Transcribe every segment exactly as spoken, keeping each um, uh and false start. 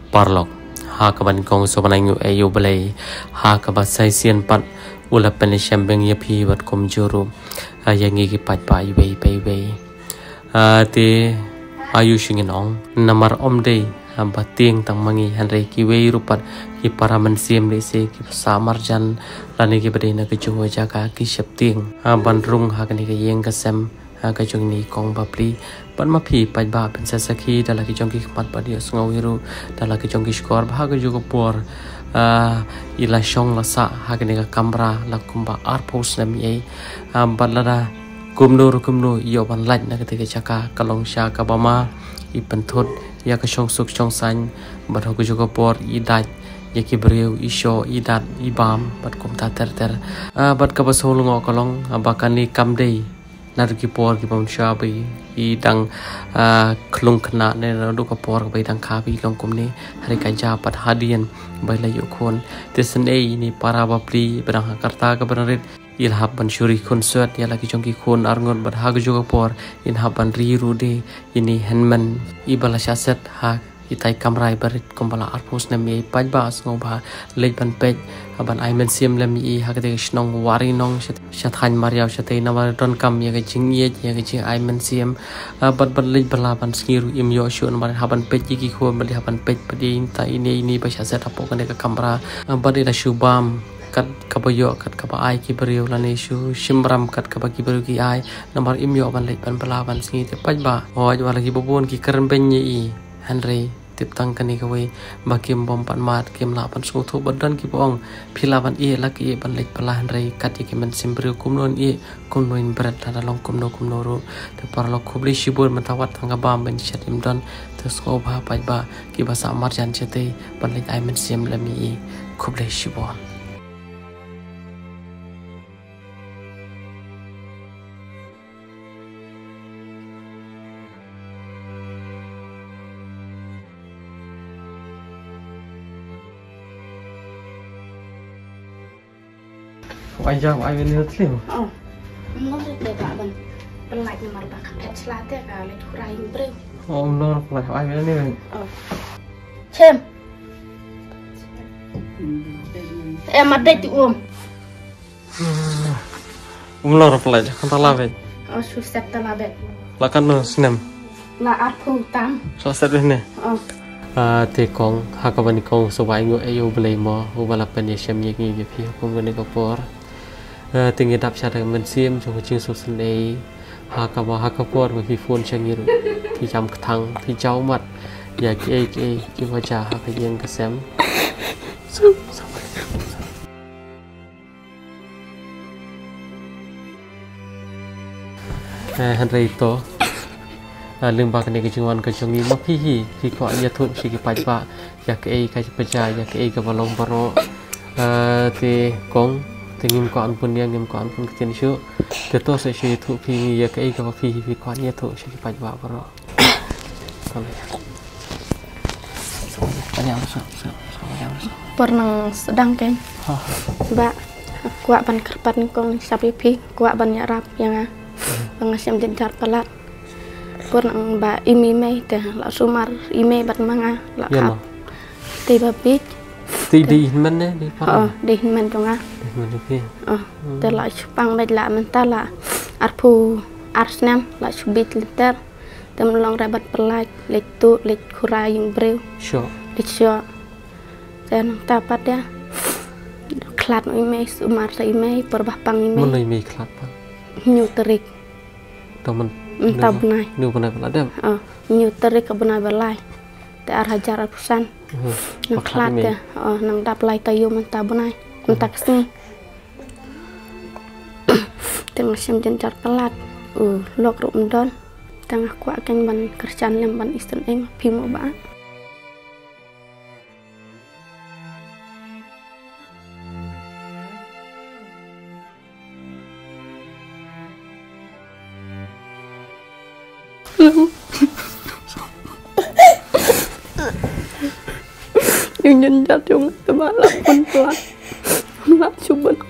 Paralok, ha kaba nyngkong sngewbha ban ai nguh ïa U Blei, ha kaba sa shisien pat u la pynïashem biang ïa phi bad kumjuh ruh ïa ngi ki paidbah iwei pa iwei. Ah, te aiu shu ngin ong, namar ym dei ba tieng tang ma ngi, hynrei kiwei ruh pat ki para mynsiem lehse kiba sah marjan lane kiba dei na kajuh ka jaka ki sheptieng, ah, ban rung ha kane ka ïing ka sem, ah, ka jong ine i kong bapli. Bad ma phi paidbah phin sa sakhi da la ki jong ki khmat bad ïohsngew hi ruh da la ki jong ki shkor ba ha kajuh ka por, ah, i la shong la sah ha kane ka kamra la kumba arphew snem ïa i. Ah, bad lada kumno ruh kumno i ïoh ban lait na katei ka jaka, ka long sha kaba ma i pynthut ïa ka shongsuk shongsaiñ, bad ha kajuh ka por i dait ïa ki briew, i shoh, i dat, i bam bad kumta ter ter. Ah, bad kaba sngewlyngngoh ka long, ah, ba kane kam dei naduh ki por kiba mynshuwa ba i dang, ah, khlung khynnah ne naduh ka por kaba i dang kha ba i long kumne, hynrei ka jia pat hadien ba i la ïoh khun. Te shen ei ine i para bapli ba dang ha ka rta kaba dang rit i la hap ban shu ri khun suet ïa la ki jong ki khun arngut, bad ha kajuh ka por i la hap ban ri ruh de ine i hynmen iba la shah set ha itai i kamra iba rit kumba la arphew snem ïa i. Paidbah sngewbha leit ban peit, ah, ban ai mynsiem lem ïa i ha katei ka shnong Warinong sha, sha thaiñ Mariaw shatei, namar donkam ïa ka jingïeit, ïa ka jingai mynsiem. Ah, bad, bad leit bylla ban sngi ruh im ïoh shuh namar hap ban peit ïa ki khun, bad hap ban peit pat ïa ita ine, ine ba shah set hapoh kane ka kamra. Ah, bad i la shu bam kat kaba ïoh, kat kaba ai ki briew, lane shu shim ram kat kaba ki briew ki ai, namar im ïoh ban leit ban bylla ban sngi. Te paidbah, hooid, wat la kiba bun ki kren beiñ ïa i, hynrei tip tang kane kawei ba kim bym pat mad, kim lah ban sngewthuh. Bad don kiba ong phi lah ban ïeh, la ki ïeh ban leit bylla, hynrei kat ïa ki mynsiem briew kumno yn ïeh, kumno yn bret lada long kumno kumno ruh. Te paralok, khublei shibun, mynta wat tang ka bam ban shet im don. Te sngewbha paidbah kiba sah marjan shatei ban leit ai mynsiem lem ïa i. Khublei shibun. Ai ja, ai wen ni tlim. Oh. Mo te ba ban. Pelak ni mar ba ka pet sla te ka le churai breu. Oh, no, pelak ai wen ni wen. Oh. Chem. Eh, ma dei tu um. Um, no, pelak kan ta la wen. Oh, su set ta la wen. La kan no snem. La arphew tam. Sa set ne. Oh. Ah, te kong, ha kaba nyngkong sngewbha ai nguh ïa U Blei mo, uba la pynïashem ïa ngi ïa phi ha kum kane ka por. Ah, te ngi dap sha da ka mynsiem jong ka jingsngewsynei. Ha kaba, ha ka por ba phi phone sha ngi ruh, phi jam kthang, phi jaw mat ïa kiei kiei kiba jia ha ka ïing ka sem. Eh, hynrei to, eh, lyngba kane ka jingwan ka jong ngi, ma phi hi phi kwah ïathuh sha ki paidbah ïa kaei kaba jia, ïa kaei kaba long baroh. Eh, te kong, te ngim kwah ban pynïeng, ngim kwah ban pynkyntiew shuh. Te to sa shu ïathuh phi ïa kaei kaba phi hi phi kwah ïathuh sha ki paidbah baroh. Por nang sdang kein. Ba kwah ban kyrpad nyngkong shap ïa phi, kwah ban ïarap ïa nga. Ba nga shem jynjar palat. Por nang ba im i mei te la sumar i mei bad ma nga la khap. Te ba bit. Te dei hynmen ne, dei para? Oh, dei hynmen jong nga. Dei hynmen jong phi. Oh, te la shu pang bad la mynta la arphew ar snem la shu bit lynter. Te ym long re ban pyllait, leit tuh, leit khura ïing briew. Sure. Leit sure. Te nangta pat ïa. Khlad noh i mei, sumar sa i mei, por ba pang i mei. Mano i mei khlad pat? Hynñiew tarik. To myn-, mynta bnai. Hynñiew bnai ba la dep. Oh, hynñiew tarik ka bnai ba lai. Te ar hajar arphew san. Mhm. Nang khlad te. Oh, nang dap lai taïew mynta bnai. Mynta ka sngi. Te nga shem jynjar palat. U lok ruh ym don. Te nga kwah kein ban kyrshan lem ban isynei ma phi mo ba. Ïa u jynjar jong nga te ba la pynplat. Ym lah shu ban ong.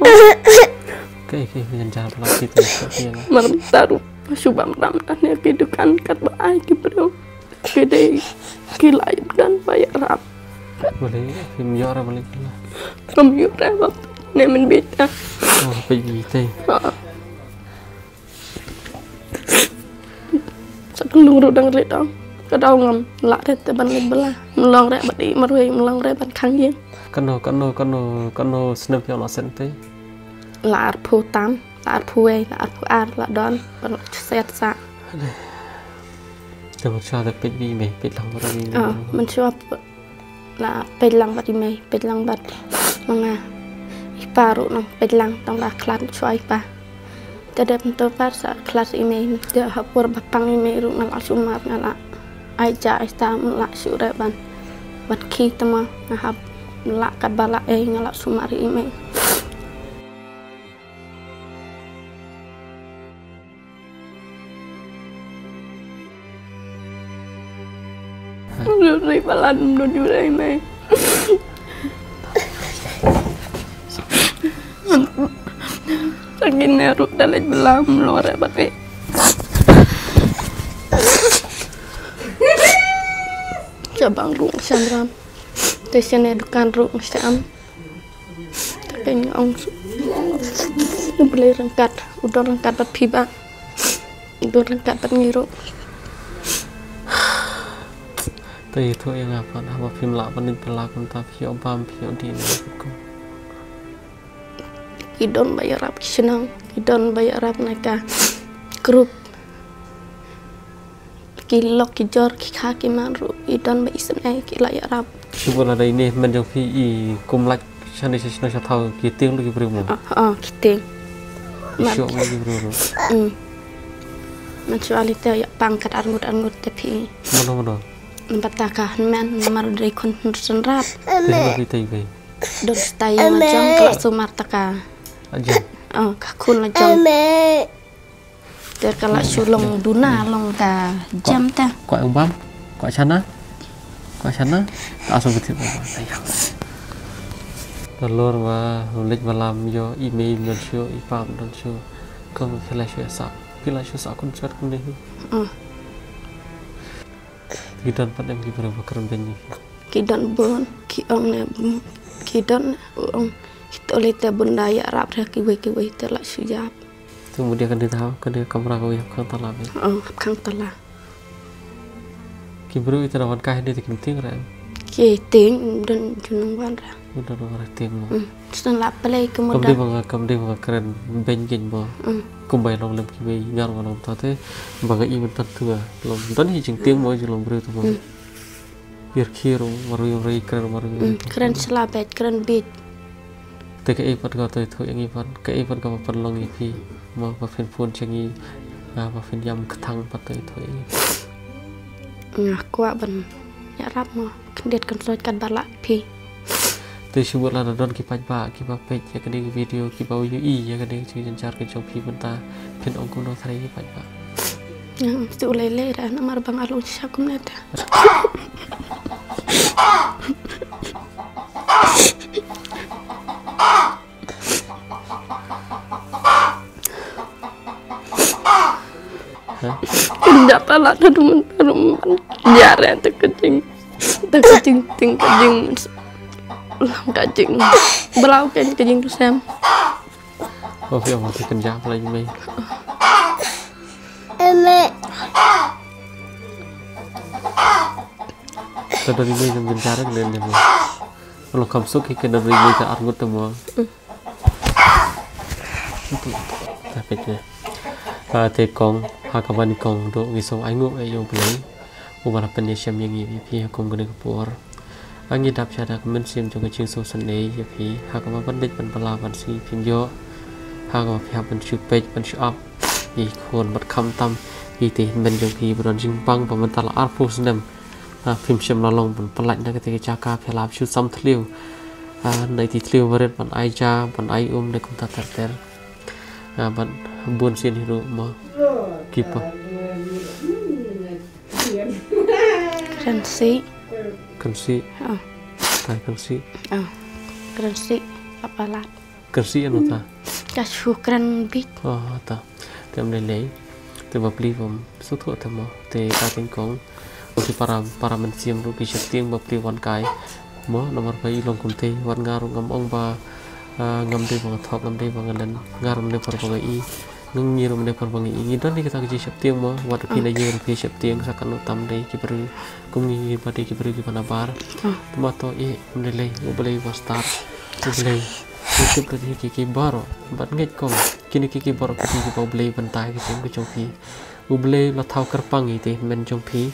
Kaei, kaei, jynjar palat, kaei te, kaei te la. Mar mynta ruh shu bam ram tang ïa ki dukan katba ai ki briew. Ki dei ki la ïoh don ba ïarap. Balei phim ïoh re balei kala? Kam ïoh re bap. Ne men bit ah. Oh, peit bit te. Sa kynlung ruh dang rit ong. Ka daw ngam lah re te ban leit bylla. Mlong re ban ïeh marwei, mlong re ban khang ïing. Kano kano kano kano snem phi ïoh lah sen te? Lah arphew tam, lah arphew wei, lah arphew ar, lah don, ban lah set sa. Te mynshuwa te peit bit mei, peit lang bad i mei. Ah, mynshuwa la peit lang bad i mei, peit lang bad ma nga. I pa ruh nang peit lang tang ba khlad shuwa i pa. Te dep mynta pat sa khlad i mei, te ha por ba pang i mei ruh nga la sumar, nga la ai ja ai ta, nga la shu re ban ban khie te ma nga hap la kat ba la ei, nga la sumar i mei. Ri balan mno jurai mai. Sakin ne ruh da leit bylla mlong re bad phi. Sha bang ruh sha ram. Te shane dukan ruh sha am. Te nga ong suk. U Blei ryngkat, u don ryngkat bad phi ba. U don ryngkat bad ngi ruh. Te ïathuh ïa nga pat, haba phim lah ban leit bylla kumta phi ïoh bam, phi ïoh dih ne kum. Ki don ba ïarap ki shnong, ki don ba ïarap na ka group. Ki lok ki jor ki kha ki man ruh, i don ba isynei ki la ïarap. Shu ba lada ine hynmen jong phi i kum lait shane sha shnong sha thaw ki tieng ruh ki briew mo? Ah, ah, ki tieng. I shuh mo ki briew ruh. Mm. Mynshuwa lei te ïa pang kat arngut arngut te phi. Mano mano? Namar ta ka hynmen namar dei khun synrap. Te hynmen phi te i bei. Don stai ïa nga jong ka la sumar ta ka. Ajong. Oh, ka khun la jong. Te ka la shu long duna long ka jam ta. Kwah ong bam, kwah shana, kwah shana. Ta shu betit bam. Nalor ba u leit ba lam ïoh i mei don shu, i pam don shu. Ka phi la shu sa, phi la shu sa kun chat kun dei. Mm. Ki don pat em ki briew ba kren beiñ ïa phi? Ki don bun, ki ong ne, ki don ong. Ki to lei te bun da ïarap re kiwei kiwei te la shu ïap. Te mut ïa kane te hap kane kamra kawei hap khang tala beiñ. Oh, hap khang tala. Ki briew ita na wan kai hangne te kim tieng re? Ki tieng, don ju nang wan re. Don wan re tieng mo. Hmm. Stan la play ka mut. Kam dei ba nga, kam dei ba nga kren beiñ kein mo. Hmm. Kumba long lem kiwei ngar ba long ta te ba nga i mynta te nga long don hi jingtieng mo, jingtieng mo briew te mo. Hmm. Ïarkhie ruh marwei marwei, kren marwei. Hmm, kren sla beit, kren beit. Te kaei pat ka to ïathuh ïa ngi pat, kaei pat kaba pynlong ïa phi, mo ba phin phone sha ngi, ah, ba phin ïam kthang pat to ïathuh ïa ngi. Nga kwah ban ïarap mo, khyndiat khynsoit katba lah phi. Te shu mut lada don ki paidbah kiba peit ïa kane ka video, kiba ïohi ïa kane ka jingjynjar ka jong phi mynta, phin ong kumno tharai ki paidbah? Nga ong shu lei lei re namar ba nga long shisha kumne te. Huh? Kynjah palat haduh mynta ruh ban ïa re te ka jing, te ka jing, te ka jing, lam ka jing, balaw ka jing, ka jingkyrshem. Oh, phi ong phi kynjah palat ïa i mei. Em. Ka don i mei jong kynjah re ka don i mei. Long kham suk hi ka don i mei ka arngut te mo. Mm. Ta peit ne. Ah, te kong, ha kaba nyngkong ruh ngi sngew ainguh ïa U Blei uba la pynïashem ïa ngi ïa phi ha kum kane ka por. Ah, ngi dap sha da ka mynsiem jong ka jingsngewsynei ïa phi ha kaba ban leit ban bylla ban sngew phim ïoh. Ha kaba phi hap ban shu peit ban shu ap ïa i khun bad khamtam ïa i tei hynmen jong phi ba don jingpang ba mynta la arphew snem. Ah, phim shym la long ban pyllait na kata ka jaka, phi la hap shu sam thliew. Ah, na iti thliew barit ban ai ja, ban ai um ne kumta ter ter. Ah, ban bun sien hi ruh mo. Ki pa. Kren sih. Kren sih. Ah. Tai kren sih. Ah. Kren sih. Apa lad? Kren sih ano ta? Ka shu kren bit. Oh, ta. Te ym lei lei. Te bapli bym sngewthuh te mo. Te ka nyngkong. Ki para, para mynsiem ruh ki sheptieng bapli wan kai. Mo, namar ba i long kumtei, wat nga ruh ngam ong ba, ah, ngam dei ba nga thok, ngam dei ba nga len, nga ruh ne por ba nga i, ngi ruh ne por ba nga i, ngi don ïa kita ki jingsheptieng mo, wat phi na ïing ruh phi sheptieng sa katno tam dei ki briew, kum ngi ba dei ki briew kiba nabar. Tangba to i, ym dei lei, U Blei ba stad, U Blei u tip da ki ki baroh, bad ngeit kong, kine ki ki baroh ki ki ba U Blei ban tai ki jingim ka jong phi. U Blei la thaw kyrpang ïa i te hynmen jong phi.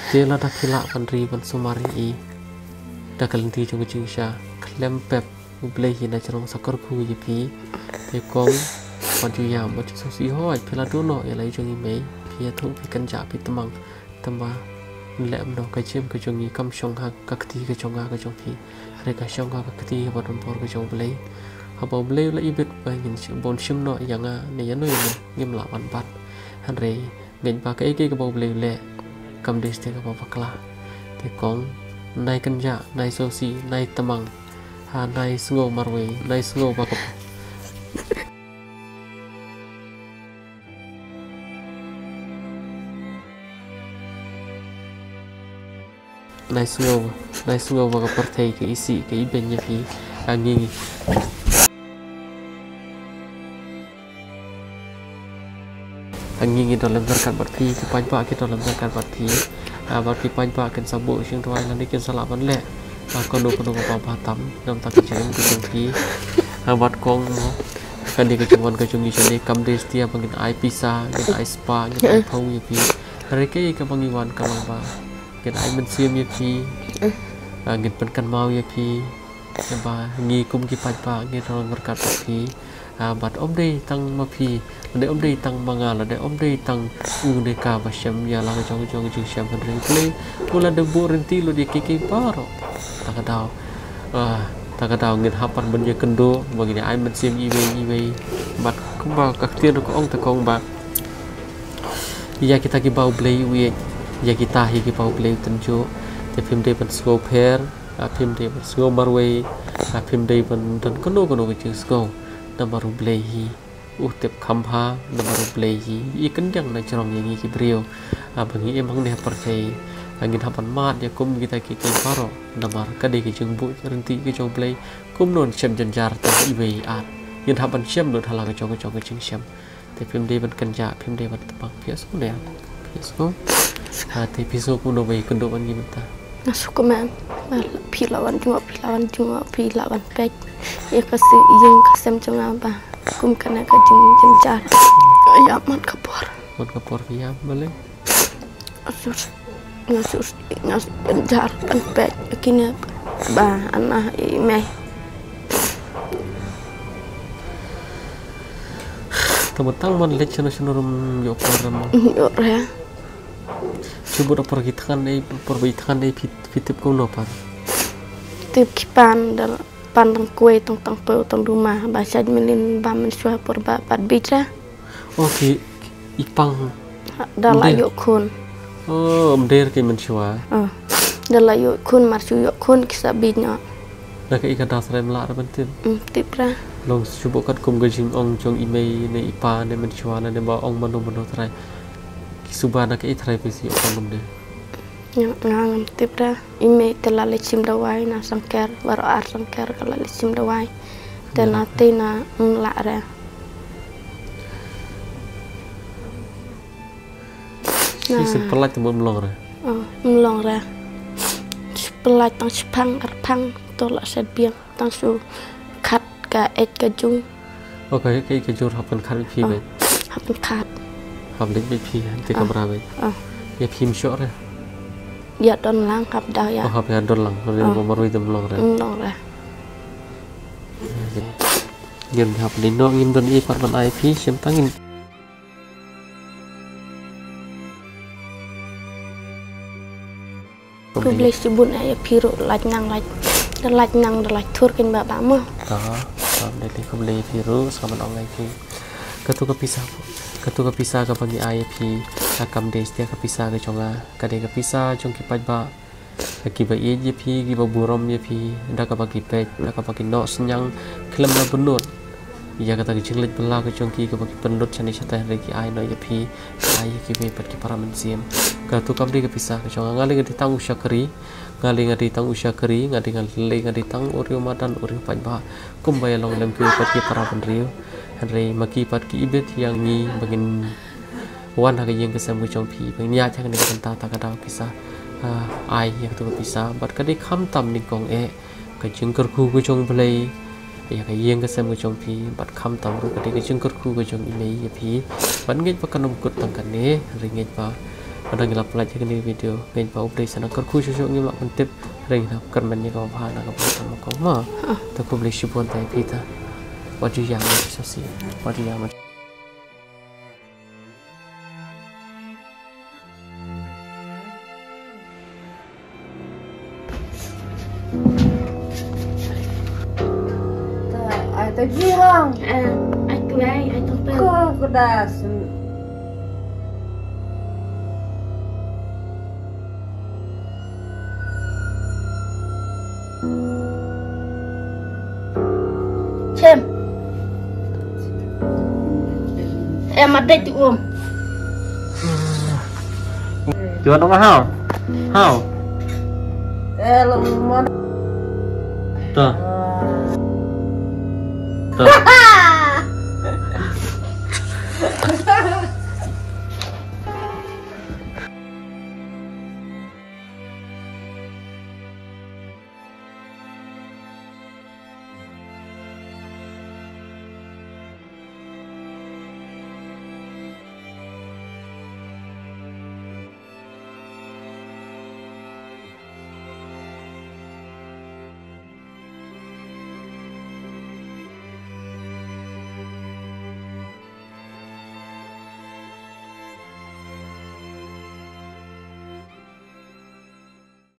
Te lada phi lah ban ri ban sumar ïa i da ka lynti jong ka jingshisha, khlem pep, U Blei hi na jrong sa kyrkhu ïa phi. Te kong, wat ju ïam, wat ju sngewsih, hooid phi la duh noh ïa la i jong i mei, phi ïathuh, phi kynjah, phi tmang. Tangba leh kumno, ka jingim ka jong ngi kam shong ha ka kti ka jong nga ka jong phi, hynrei ka shong ha ka kti bad ka bor ka jong U Blei. Haba U Blei u la ibit ba ngin shim, ban shim noh ïa nga ne ïa no ïa no, ngim lah ban bat. Hynrei ngeit ba kaei kaei kaba U Blei u leh kam dei satia kaba bakla. Te kong, nai kynjah, nai sngewsih, nai tmang, ha, nai sngew marwei, nai sngew ba ka Nai sngew, nai sngew ba ka pyrthei ka isih, ka ibeiñ ïa phi. Ngi, ngi ngi don lem ryngkat bad phi, ki paidbah ki don lem ryngkat bad phi. Ah, bad ki paidbah kin sa buh shynrang lane kin sa lah ban leh, ah, kano kano kaba bha tam na ka bynta ka jingim ka jong phi. Ah, bad kong mo, kane ka jingwan ka jong ngi shane kam dei satia ba ngin ai pisa, ngin ai spah, ngin ai phew ïa phi. Hynrei kaei kaba ngi wan ka long ba ngin ai mynsiem ïa phi. Ah, ngin pynkynmaw ïa phi. Ba ngi kum ki paidbah ngi don ryngkat bad phi. Ah, bad ym dei tang ma phi, lane ym dei tang ma nga, lane ym dei tang u ne ka ba shem ïa la ka jong ka jong ka jingshem, hynrei U Blei u la dang buh rynti lut ïa kiei kiei baroh. Ta ka daw, ah, ta ka daw ngin hap pat ban ïakynduh ba ngin ai mynsiem iwei iwei. Bad kumba ka ktien ka ong te kong ba ïa kita kiba U Blei u ïeit, ïa kita hi kiba U Blei u tynjuh. Te phim dei ban sngew pher, ah, phim dei ban sngew marwei, ah, phim dei ban don kano kano ka jingsngew. Namar U Blei hi u tip kham bha, namar U Blei hi i kyndiang na jrong ïa ngi ki briew. Ah, ba ngi im hangne ha pyrthei, ah, ngin hap ban mad ïa kum kita kiei kiei baroh. Namar ka dei ka jingbuh rynti ka jong U Blei. Kumno yn shem jynjar tang iwei i ar, ngin hap ban shem lut ha la ka jong ka jong ka jingshem. Te phim dei ban kynjah, phim dei ban tmang, phi ïohsngew ne em? Phi ïohsngew? Ha, te phi sngew kumno ba ïakynduh bad ngi mynta? Nga sngew kumne, phi la wan jngoh, phi la wan jngoh, phi la wan peit ïa ka ïing ka sem jong nga ba kum kane ka jingjynjar. Ïa, man ka por, man ka por phi ïam balei? Nga shu, nga shu, nga shu jynjar ban peit ïa kine ba ana i mei. Tang ba tang ban leit shano shano ruh ym ïoh por re mo. Ym ïoh re. Shu bud ha por ki thngan ei, por ba i thngan ei phi, phi tip kumno pat? Tip ki pan da, pan tang kwei, tang, tang pew, tang duma, ba shait mynnin ba mynshuwa por ba pat bit re. Oh, ki, i pang. Da la ym dei ïoh khun. Oh, ym dei re ki mynshuwa. Oh. Da la ïoh khun, mar shu ïoh khun ki sa bit noh. Da kaei ka daw trai, ym lah re ban tip? Ym tip re. Long shu bud katkum ka jingong jong i mei ne i pa ne mynshuwa ne, ne ba ong mano mano trai. Ki suba na kaei trai phi sa ïoh khun kumne? Nga, nga ngam tip re. I mei te la leit shim dawai na Sangker, baroh ar Sangker ka la leit shim dawai. Te na te na ym lah re. Na. Shu pyllait te mut ym long re. Oh, ym long re. Shu pyllait tang shiphang arphang to la shet biang, tang shu khat ka eit ka jung. Oh, ka, ka, ka jur hap pynkhat beit phi beit. Hap pynkhat. Hap leit beit phi hangtei kamra beit. Ïa phi ym shoh re. Ïa don lang hap daw ïa. Oh, hap ïa don lang. Re ba marwei te ym long re. Ym long re. Ngin hap leit noh, ngim don ei pat ban ai phi, shim tang ngin. Khublei shibun ïa phi ruh, lait nang, lait, da lait nang, da lait thur kin ba ba mo. Aha, khublei, khublei ïa phi ruh, sa ban ong ïa phi. Katu ka pisa, katu ka pisa kaba ngi ai ïa phi, ka kam dei satia ka pisa ka jong nga, ka dei ka pisa jong ki paidbah, kiba ïeit ïa phi, kiba burom ïa phi, da kaba ki peit, da kaba ki noh synñiang khlem da bynnud ïa kata ka jingleit bylla ka jong ki, kaba ki pynlut shane shatai, hynrei ki ai noh ïa phi, ki ai ïa kiwei pat ki para mynsiem. Katu kam dei ka pisa ka jong nga, nga lei nga dei tang u shakri, Nga lei nga dei tang u shakri, nga dei nga lei nga dei tang u riewmadan, u riewpaidbah. Kumba ïalong lem ki pat ki para bynriew. Hynrei ma ki pat ki ibit ïa ngi ba ngin wan ha ka ïing ka sem ka jong phi, ba ngin ïaid ha kane ka bynta, ta ka daw ki sa, ah, ai ïa katu ka pisa. Bad ka dei khamtam nyngkong eh ka jingkyrkhu ka jong U Blei ïa ka ïing ka sem ka jong phi, bad khamtam ruh ka dei ka jingkyrkhu ka jong i mei ïa phi. Bad ngeit ba kan ym kut tang kane, hynrei ngeit ba, ba dang ïa la pynlait ïa kane ka video, ngeit ba U Blei sa nang kyrkhu shuh shuh, ngim lah ban tip, hynrei ngin ïa kyrmen ïa kaba bha na kaba bha ma kong ma. Te khublei shibun te ïa phi te. Wat ju ïam, Sasi. Wat ju ïam. Ai ta ji hang. Eh, ai kwai, ai tong pel. Ko ko das. Chem. Em, ma dei tu um. Tuan dong hau. Hau. Eh, lo mon. Tuh. Tuh.